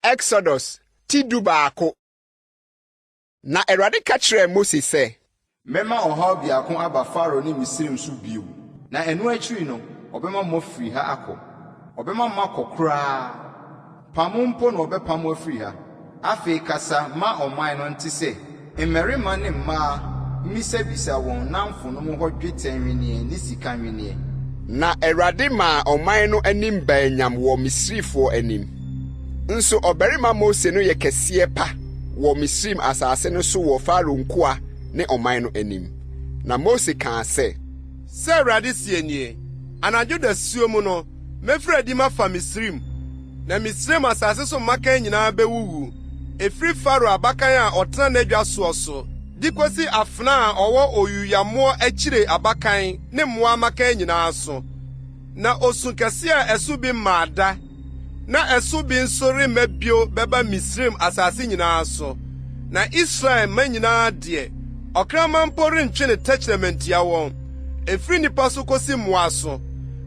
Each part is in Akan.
Exodus ti 11. Na Awurade ka kyerɛɛ Mose sɛ. Mɛma ɔhaw biako aba Farao ne Misraim so bio, na ɛno akyiri no, ɔbɛma moafiri ha akɔ. Ɔbɛma moakɔ koraa. Pam mpo na ɔbɛpam mo afiri ha. Afei kasa ma ɔman no nte sɛ, mmarima ne mmaa mmisabisa wɔn nnamfonom hɔ dwetɛ nnwenneɛ ne sika nnwenneɛ. Na Awurade maa ɔman no anim baa nyam wɔ Misrifoɔ anim. Nso ɔbarima Mose no yɛ kɛseɛ pa wɔ Misraim asase no so wɔ Farao nkoa ne ɔman no anim. Na Mose kaa sɛ. Sɛ Awurade seɛ nie, Anadwo dasuo mu no, mɛfiri adi mafa Misraim, na Misraim asase so mmakan nyinaa bɛwuwu, ɛfiri Farao abakan a ɔtena n'adwa soɔ so, de kosi afenaa a ɔwɔ oyuyammoɔ akyire abakan ne mmoa mmakan nyinaa so. Na osu kɛse a ɛso bi mmaa da, na ɛso bi nso remma bio bɛba Misraim asase nyinaa so. Na Israel mma nyinaa deɛ, ɔkraman mpo rentwe ne tɛkyerɛma ntia wɔn, ɛfiri nnipa so kosi mmoa so.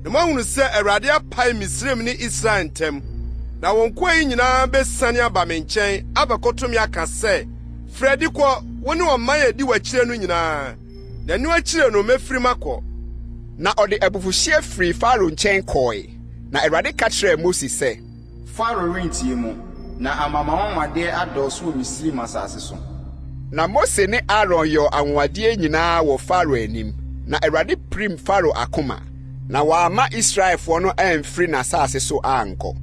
Na moahunu sɛ Awurade apae Misraim ne Israel ntam. Na wo nkoa yi nyinaa besiane aba me nkyɛn abɛkoto me aka sɛ, 'Firi adi kɔ, wo ne ɔman a edi w'akyire no nyinaa. Na ɛno akyiri no mɛfiri makɔ. Na ɔde abufuhyeɛ firii Farao nkyɛn kɔe. Na Awurade ka kyerɛɛ Mose sɛ. Farao rentie mo, na ama m'anwanwadeɛ adɔɔso wɔ Misraim asase so. Na Mose ne Aaron yɔɔ anwanwadeɛ nyinaa wɔ Farao anim, na Awurade pirim Farao akoma, na wamma Israelfoɔ no amfiri n'asase so ankɔ.